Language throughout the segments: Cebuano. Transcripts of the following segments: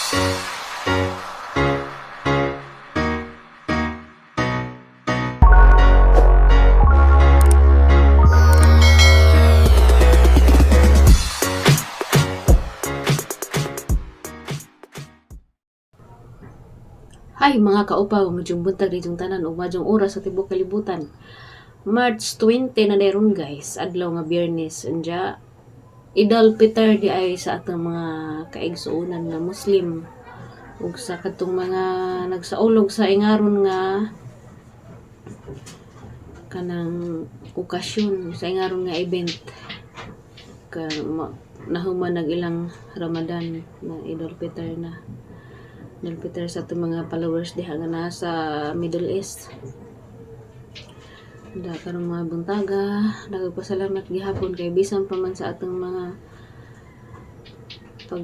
Hi mga kaupaw, madyong buntag dinyong tanan ug madyong oras sa tibuok kalibutan. March 20 na ron guys, adlaw nga Biyernes unya Idul Fitr di ay sa atong mga kaigsuonan nga Muslim ug sa katong mga nagsaulog sa ingaron nga kanang okasyon, sa ingaron nga event ka nahuman nag ilang Ramadan na Idul Fitr na. Idul Fitr sa atong mga followers diha nga nasa Middle East. Da karon mga buntaga, nagpasalamat gihapon kay bisan pa man sa atong mga pag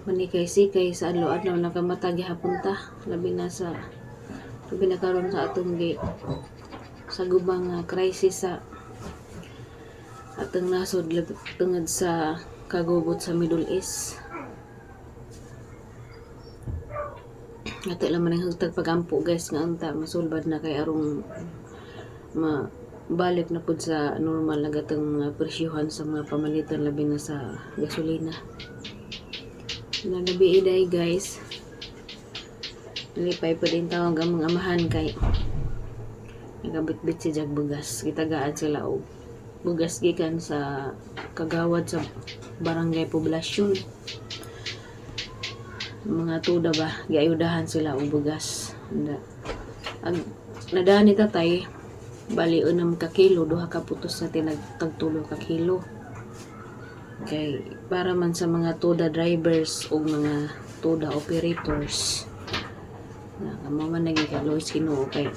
manikay-sikay sa adlaw-adlaw, nakamata gihapon ta, labi na karon sa atong gi sa gubang nga crisis sa atong nasod tungod sa kagubot sa Middle East. Ato lang man ang hugtag pagampo guys nga unta masulbad na kay arong mabalik na pud sa normal na gatong mga presyuhan sa mga pamalitan, labi na sa gasolina. Nagabi iday guys. Nalipay pa din tawag ang mga amahan kay nagabitbit si Jag bugas. Gitagaan sila og bugas gikan sa kagawad sa barangay poblasyon. Mga tuda ba, giayudahan sila og bugas. Ag nadaan ni tatay, bali 6 ka kilo, 2 ka putos na tinagtagtulo ka kilo. Kay para man sa mga tuda drivers o mga tuda operators. Na kamo man lagi ka Lois Ginoo kay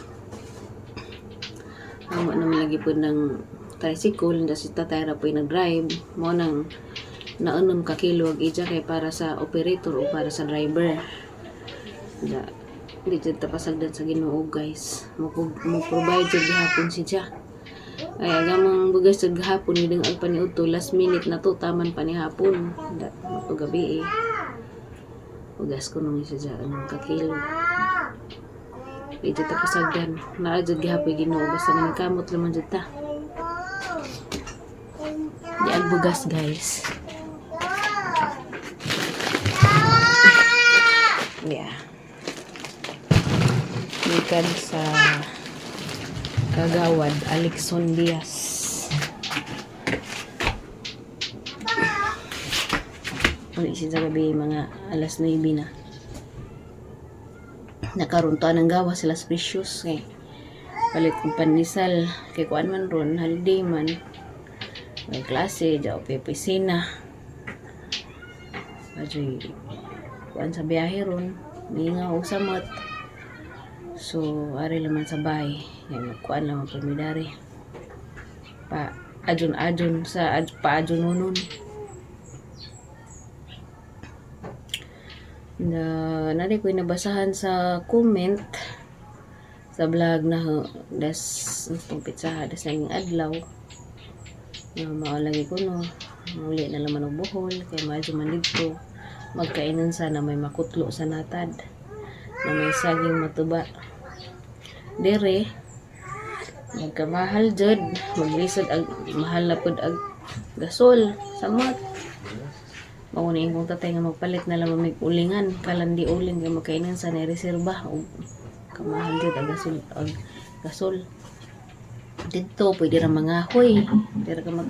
amo naman lagi po ng tricycle na si tatay ra po nag-drive mo nang na 6 ka kilo ag ija kay para sa operator o para sa driver. Da, di jud ta pasagdan sa Ginoo guys. Mo provide jud gihapon si siya. Ay agamang bugas jud gahapon gidang pa ni udto, last minute na to, taman pa ni hapon. Da gabi eh. Bugas ko nung siya 6 ka kilo. Di jud ta pasagdan. Naa jud gihapon Ginoo basta maningkamot laman jud ta. Di ag bugas guys. Yeah. Gikan sa Kagawad Alexon Diaz. Uli siya sa gabi mga alas 9 na. Nakaroon to ng gawa sila Precious kay palit kong panisal kay kuan man ron, holiday man. May klase, jaw pipisina. Adyoy kuan sa biyahe ron, mingaw og samot. So, ari laman sa bahay. Yan, magkuan laman po mi dari. Pa, adyon-adyon sa ad, pa adyon nun. Na, nari ko'y nabasahan sa comment sa vlog na das itong pizza das naging adlaw na mao lagi ko no muli na naman og Bohol kay medyo man didto magkainan sana may makutlo sa natad na may saging matuba dere. Magkamahal jud, maglisod ag mahal na pud ag gasol samot. Mao ni imong tatay nga magpalit na lang mig ulingan, kalandi uling kay magkainan sa ni reserba og kamahal jud ag gasol, ag gasol. Didto pwede ra mangahoy, pwede ra ka mag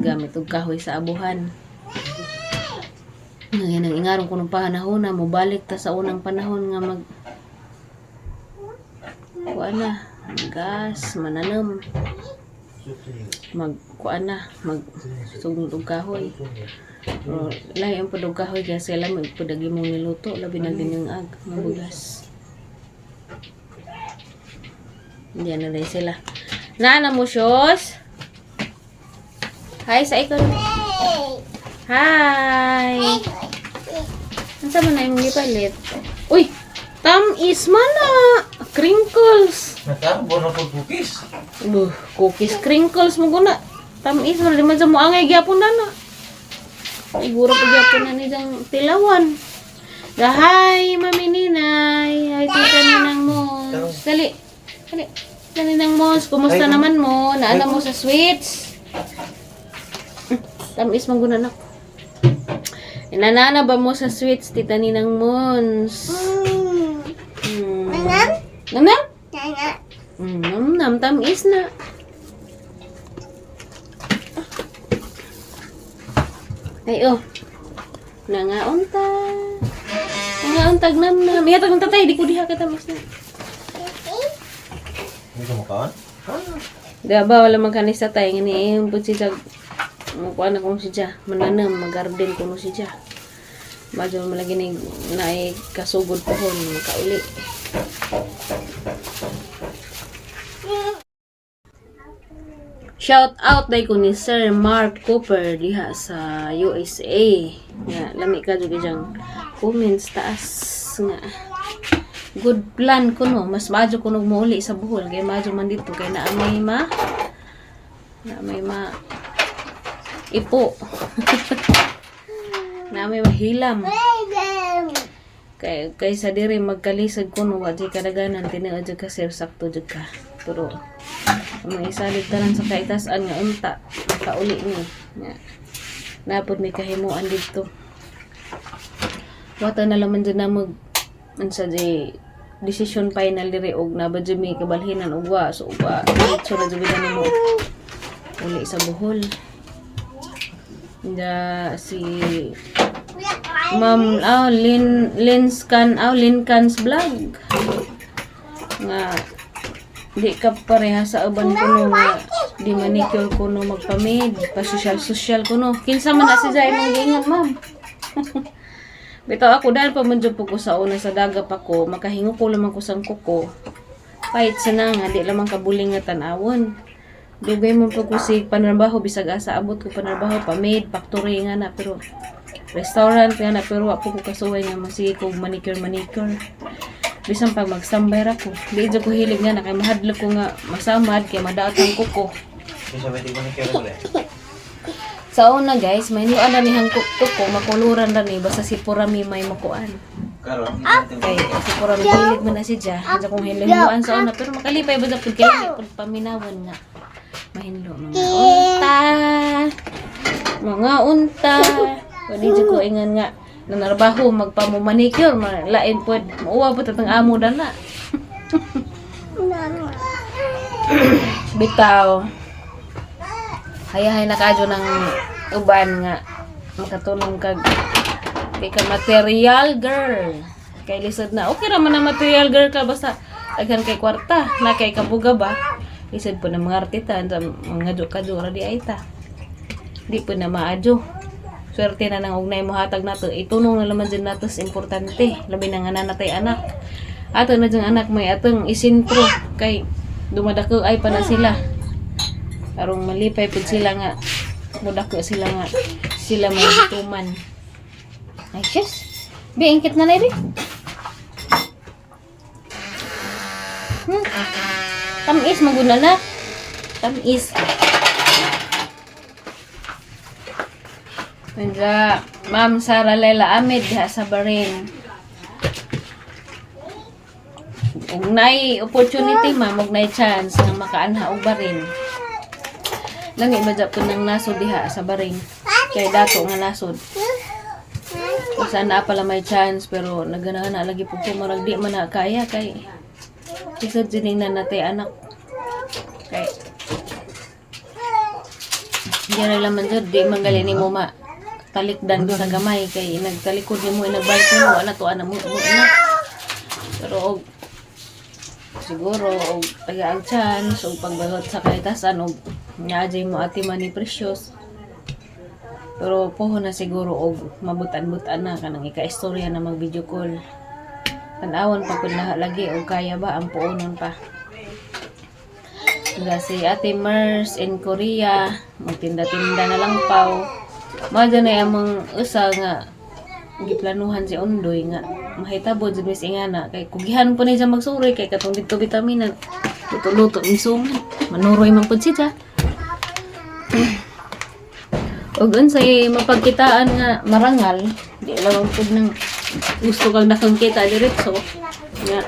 gamit og kahoy sa abuhan. Ngayon ang ingaron ko nung panahon na mobalik ta sa unang panahon nga mag kuan na gas mananom, mag kuan na mag sugod og kahoy. Pero lahi ang pud og kahoy kaya sila mag pud ag imong niluto, labi na din yung ag nga bugas. Diyan na din sila. Naana mo shoes? Hi sa ikaw. Hi. Unsa man na imong gipalit? Uy, tam-is man na. Crinkles. Nakarbo na po cookies. Buh, cookies crinkles mo guna. Tam-is man di man sa mo angay gyapon na na. Siguro pa gyapon na ni diyang tilawan. Hi, Mami Ninay. Hi, Tita Ninang Mons. Dali. Dali. Tita Ninang Mons, kumusta naman mo? Naana mo sa sweets? Tamis man guna nak. Inanana ba mo sa sweets, Tita Ninang Mons? Nam? Nam? Nam, nam, tamis na. Ay, oh. Nangaunta. Nangauntag nam nam. Ihatag ng tatay, di ko diha ka tamis na. Hindi ka mukhaan? Di ba, wala man kanis tatay. Ngani, eh, yung pud siya, mukuha na kung siya. Mananam, mag-garden ko no siya. Medyo malagi na naay kasugod pohon, makauli. Shout out day ko ni Sir Mark Cooper diha sa USA. Nga lami ka jud diyang comments taas nga. Good plan ko no, mas maadyo ko nog mouli sa Bohol kay maadyo man dito kay naa may ma ipo. Naa may mahilam. Kay kaysa diri magkalisod kuno wa jud kadaganan tinuod jud ka sir, sakto jud ka. Pero ang mga isalig tanan sa kaitasan nga unta makauli ni nga napod may kahimuan didto. Wata na laman dyan na mag unsa di decision final diri og na ba jud may kabalhinan og wa, so wa diretso na jud nimo uli sa Bohol. Da si Ma'am aw Lin Linscan aw Lincan's vlog nga di ka pareha sa uban kuno nga di manicure kuno, magpamid pa social social kuno, kinsa man na si Jai mong giingat, ma'am. Bitaw ako dahil pa man jud po ko sa una sa daga pa ko makahingo ko lamang ko sang kuko pahit sa na nga di lamang kabuling nga tan-awon. Dugay man po ko si panarbaho bisag asa abot ko panarbaho, pamid factory nga na, pero restaurant nga na, pero wa po ko kasuway nga masige ko manicure manicure. Bisan pag magstambay ra ko, di jud ko hilig nga na kay mahadlok ko nga masamad kay madaot ang kuko. Hindi siya pwede ko ni ulit. Sa una guys, may niyo na ni hangkok kuko, makuluran ra ni basta si Purami may makuan. Karon, Kay si Purami hilig man na si Ja. Diya kong hilinguan sa una pero makalipay ba sa pud kay pud paminawon nga. Mahinlo mga unta. Mga unta. Pwede jud ko ingan nga nanarbaho magpamumanicure lain pod mauwa po tatang amo dana. Bitaw. Hayahay na kadyo ng uban nga makatulong kag kay ka material girl. Kay lisod na. Okay ra man na material girl ka basta daghan kay kwarta, na kay kabuga ba. Lisod po na mga artita, mga kadyo ra di ay ta. Di po na maadyo. Swerte na nang ugnay mo hatag nato. Itunong na laman dyan nato sa importante. Labi na nga nanatay anak. Ato na dyan anak may atong isintro kay dumadako ay pa na sila. Arong malipay pud sila nga mudako sila nga sila may tuman. Ay, sis. Bi, ingkit na na, bi. Tamis, maguna na. Tamis. Kanya, Ma'am Sara Lela Ahmed diha sa Bahrain. Ug nay opportunity, ma'am, ug nay chance nga makaanha og Bahrain. Lami ba po ng nasod diha sa Bahrain? Kay dato nga nasod. Kung saan na pala may chance pero naganahan na lagi po ko marag di man na kaya kay isod din na natay anak. Kay di na laman jud di man gali nimo ma talikdan sa gamay kay nagtalikod nimo, inagbalik nimo, wala to ana mo mo ina. Pero og siguro og taga ang chance og pagbalot sa kahitasan og naajay mo ati man ni Precious. Pero poho na siguro og mabutan-butan na kanang ika-istorya na mag video call. Tan-awon pa kun laha lagi og kaya ba ang puonon pa. Nga si Ate Mers in Korea, magtinda-tinda na lang paw. Mao dyan ay among usa nga giplanuhan si Ondoy nga mahitabo jud mis ingana kay kugihan po ni siya magsuroy kay katong didto bitamina luto-luto ni suman manuroy man pud siya. Ug unsay mapagkitaan nga marangal, di lamang pud nang Gusto kang dakong kita diretso nga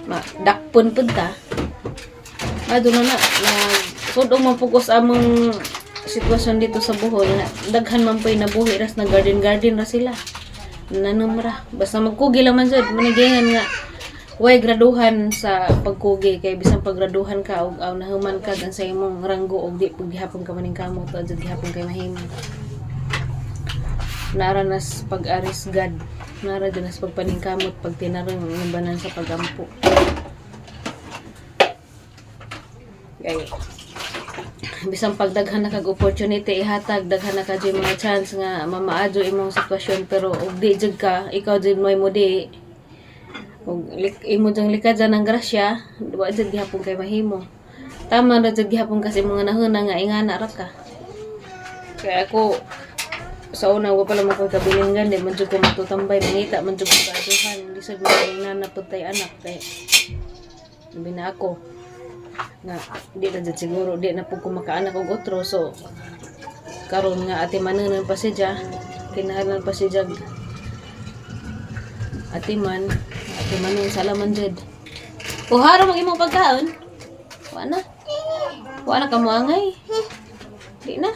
ma dakpon pud ka. Ado na na nag man pugos among sitwasyon dito sa Bohol na daghan man po'y nabuhi ras na garden garden ra sila. Nanom ra. Basta magkugi lang man jud, manigingan nga way graduhan sa pagkugi kay bisan paggraduhan ka og aw nahuman ka gan sa imong ranggo og di pud gihapon ka maning kamot o jud gihapon kay mahimo. Nara nas pag-aris God. Nara jud nas pagpaningkamot pag tinarong ang banan sa pagampo. Kay bisan pagdaghan na kag opportunity ihatag, daghan na ka jud mga chance nga mamaadyo imong sitwasyon, pero og di jud ka, ikaw jud mo'y mo di og imo jang likad dyan ang grasya, wa jud gihapon kay mahimo. Tama ra jud gihapon kasi mga nahuna nga ingana ra ka. Kaya ako sa una wa pa lang ako kabilingan, di man jud ko matutambay, mangita man jud ko kaaduhan, lisod man kay nana pud tay anak kay labi na ako nga di na jud siguro di na pud ko makaanak og otro. So karon nga ate manunan pa siya, kinahanglan pa siya ate man, ate manon salaman jud. Uharo mag imong pagkaon. Wa na. Wa na ka moangay. Di na.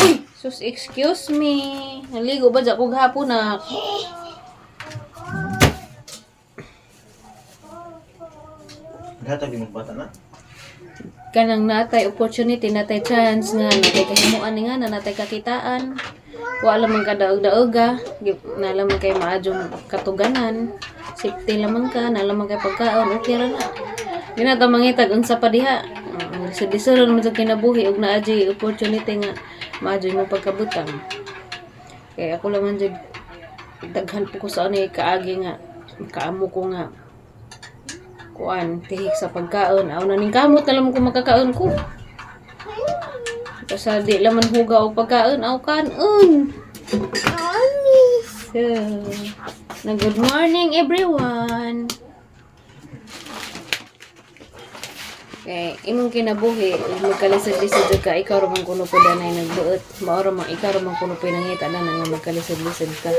Uy, sus, excuse me. Naligo ba dyan ko gahapon na? Gatag imong bata na. Kanang natay opportunity, natay chance nga natay kahimuan ni nga na natay kakitaan. Wa lamang ka daog-daoga, na lamang kay maadyong katuganan. Safety lamang ka, na lamang kay pagkaon, okay ra na. Di na ta mangitag unsa pa diha. Lisod-lisod man sa kinabuhi ug naa jud opportunity nga maadyo mo pagkabutang. Kaya ako lamang jud daghan po ko sa ano eh, kaagi nga kaamo ko nga kuan tihik sa pagkaon. Aw na ning kamot na lamang ko makakaon ko. Basta di laman huga og pagkaon, aw kanon. So, na good morning everyone. Kay imong kinabuhi, ug magkalisod-lisod jud ka, ikaw ra man kuno po danay nagbuot. Mao ra man ikaw ra man kuno po nangita na nga magkalisod-lisod ka.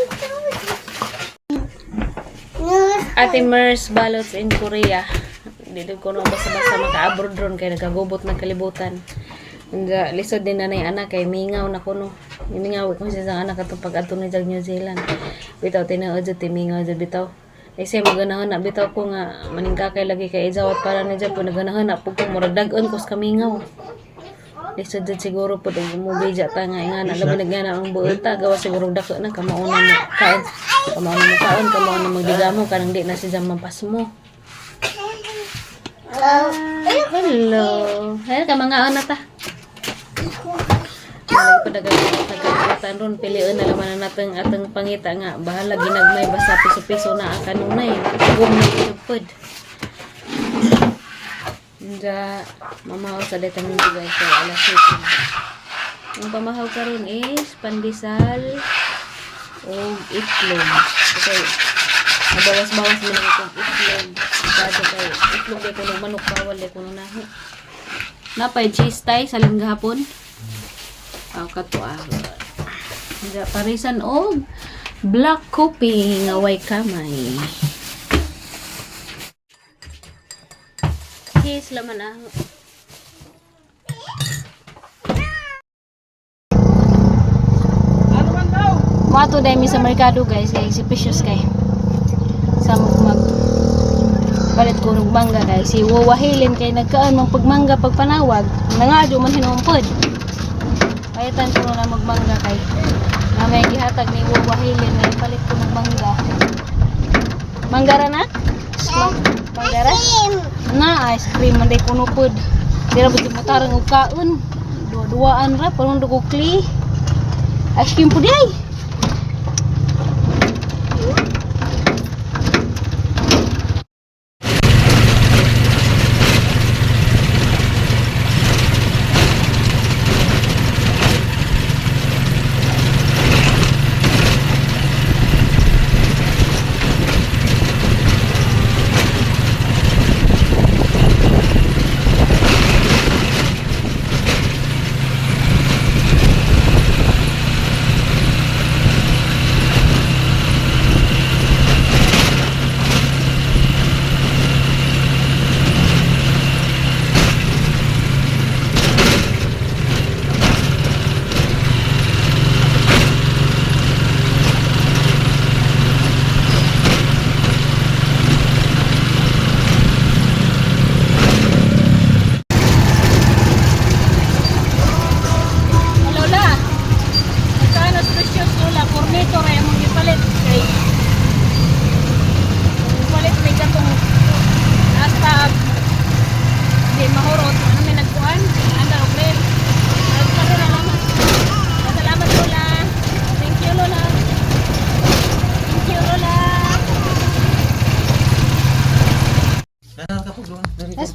Ate Mers Ballots in Korea. Dito ko no basta-basta maka-abroad ron kay nagkagubot ng kalibutan. Unja lisod din na anak kay mingaw na kuno. Mingaw ko siya sa anak atong pag-adto ni jag New Zealand. Bitaw tinuod jud ti mingaw jud bitaw. Kasi maganahon na bitaw ko nga maningkakay lagi kay ijawat para ni jud po naganahon na pug ko murag dag-on ko sa kamingaw. Lisod jud siguro pud og mubija ta nga ingana labi nagana ang buot ta gawa siguro dako na kamauna mo kaon. Kamauna mo kaon, kamauna magdigamo kanang di na siya mapasmo. Hello. Hay ka mga ana ta. Malay pa dagan ron piliun na laman na natang atang pangita nga bahala ginagmay basta piso-piso na ang kanunay. Gum na ipod. Nga mamahaw sa detang guys kay alas 7. Ang pamahaw karon is pandesal o itlog. Okay. Mabawas-bawas man ang itong itlog. Dado kay itlog kay kuno manok, bawal kay kuno nahi. Napay cheese tay sa gahapon. Aw kato ah. Nga parisan og black coffee nga way kamay. Cheese laman ah. Mato dahil mi sa merkado guys kay si Precious kay sa mag palit ko og mangga guys. Si Wawahilin kay nagkaan mang pagmangga pagpanawag nangadyo man hinumpod. Palitan ko na magmangga kay na may gihatag ni Wawahilin nga palit ko ng mangga. Mangga ra na? Mangga ra? Na ice cream man day kuno pod. Dira ba mo tarang og kaon? Duwa-duwaan ra parang dugo kli. Ice cream pud ay.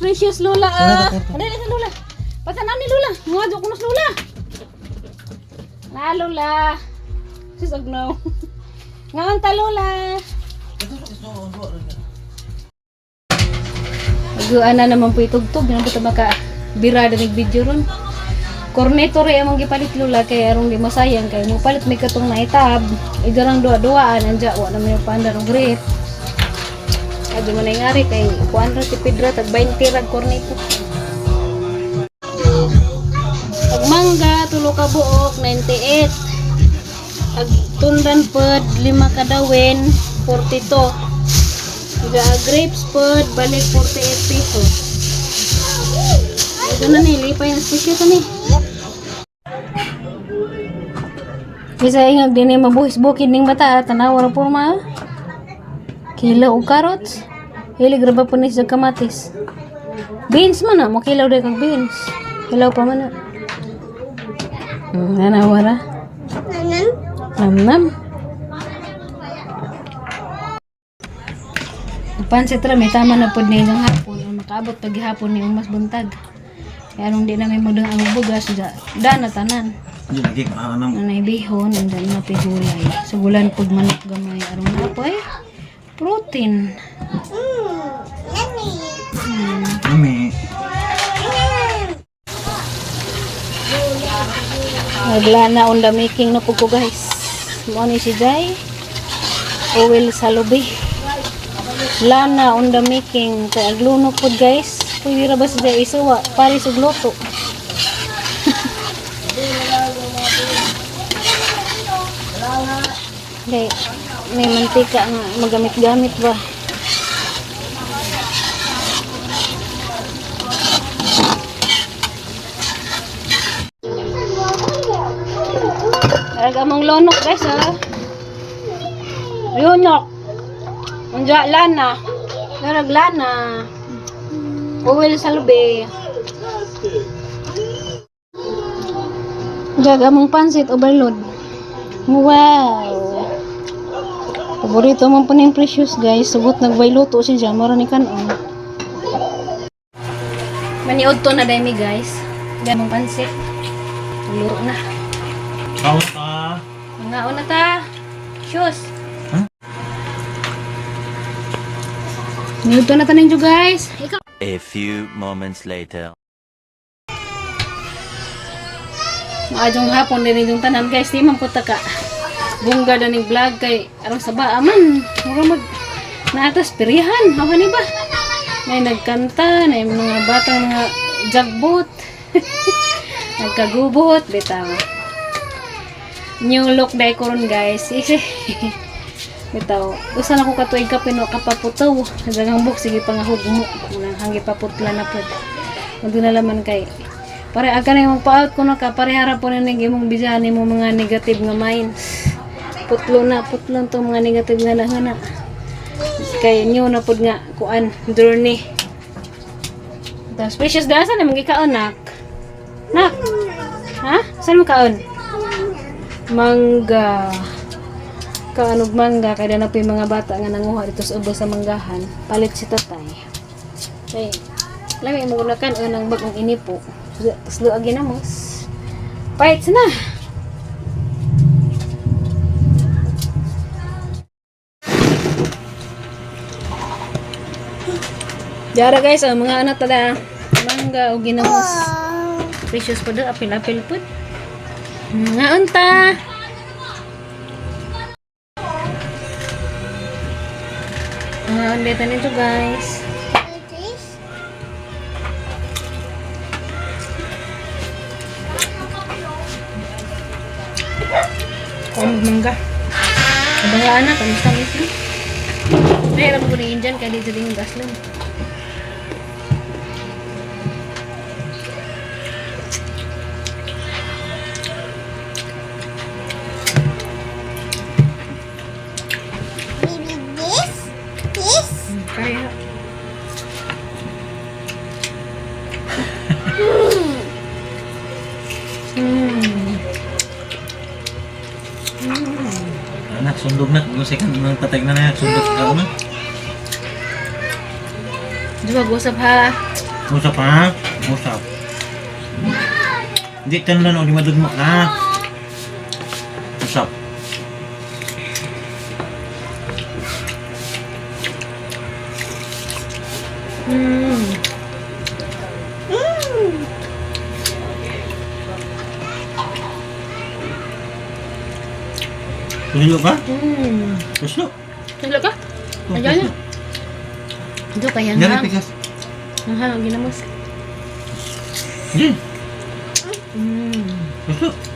Precious Lola ah. Dali sa Lola. Patanaw ni Lola. Mga ko na sa Lola. Na Lola. Sus agnaw. Ngaon ta Lola. Aguan na naman po itugtog. Di na po ito maka birada ng video ron. Cornetto rin among gipalit Lola kay arong di masayang kay mo palit may katong naitab. Igarang duwa-duwaan anja wa na may paandar og rate. Adyo man ay ngari kay kuan ra tipid ra tag 20 rag cornetto. Ag mangga tulo ka buok 98. Ag tundan pod lima ka dawin 42. Ga grapes pod balik 48 pesos. Ito na ni lipay na special to ni. Bisa ingag din ay mabuhis bukid ning bata tanawa ra porma. Kilo og carrots. Hilig ra ba po ni sa kamatis? Beans man na, mo kilaw day kag beans. Kilaw pa man na. Nanawa ra. Nam nam. Pansit ra may tama na pod ni ng hapon. Ang makaabot pag hapon ni umas buntag. Kaya anong di namin magdang ang bugas da, da na tanan. Hindi lagi ka nang Nanay bihon, and then napigulay. Sugulan pag manok gamay aron na poy. Protein. Mami. Naglana on the making na po ko guys. Mo ni si Jai. Oil sa lubi. Lana on the making. Kay agluno po guys. Pwede ra ba si Jai isuwa? Paris ug luto. Kay may mantika nga magamit-gamit ba. Arag among lonok guys ha. Lunok. Unja lana. Darag lana. Oil sa lubi. Jag among pansit overload. Wow. Paborito man po ning Precious guys. Sugot nagbayluto si Jam. Mara ni kanon. Maniod to na daymi guys. Among pansit. Luto na. Kaon ta. Mga una ta. Shoes. Huh? Niluto na tanin guys. Ikaw. A few moments later. Maadjong hapon din yung tanan guys. Di man po ta ka. Bungga na ning vlog kay arang saba aman. Mura mag naatas pirihan. Hawa ni ba? May nagkanta, may mga batang mga jagbot. Nagkagubot, bitaw. New look dai ko ron guys. Bitaw. Usa na ko katuig ka pino kapaputaw. Dagang buk sige pangahugmo. Unang hanggi paputla na pod. Ug na laman kay pare aga na imong pa-out kuno ka parehara po na ning imong bisahan nimo mga negative nga minds. Putlo na putlo to mga negative nga nahana. Kay new na pod nga kuan journey. Tapos Precious da sa namang gikaon nak? Nak. Ha? Saan mo kaon? Mangga. Kaanog mangga kay na po yung mga bata nga nanguha dito sa ubos sa manggahan. Palit si tatay. Kay lami mo gulakan unang bagong inipo. Tapos luag ginamos. Paits na. Diara guys, ang mga anak tada mangga o ginamos. Precious po do, apil-apil po. Nga unta. Mga undeta nito guys. Kung mangga. Abang anak, kamusta mismo? Ay, alam ko na yun dyan, kaya dito din yung gas lang. Maybe this? This? Kaya. Anak sundog na. Kung second nang tatay na na sundog ka na. Di ba, gusap ha? Usap ha? Usap. Hindi tanan o di madugma ha. Usap. Tuslo ka? Tuslo. Tuslo ka? Ayan na. Ito kaya Dari nga. pikas. Ang ginamos. Hindi. Tuslo.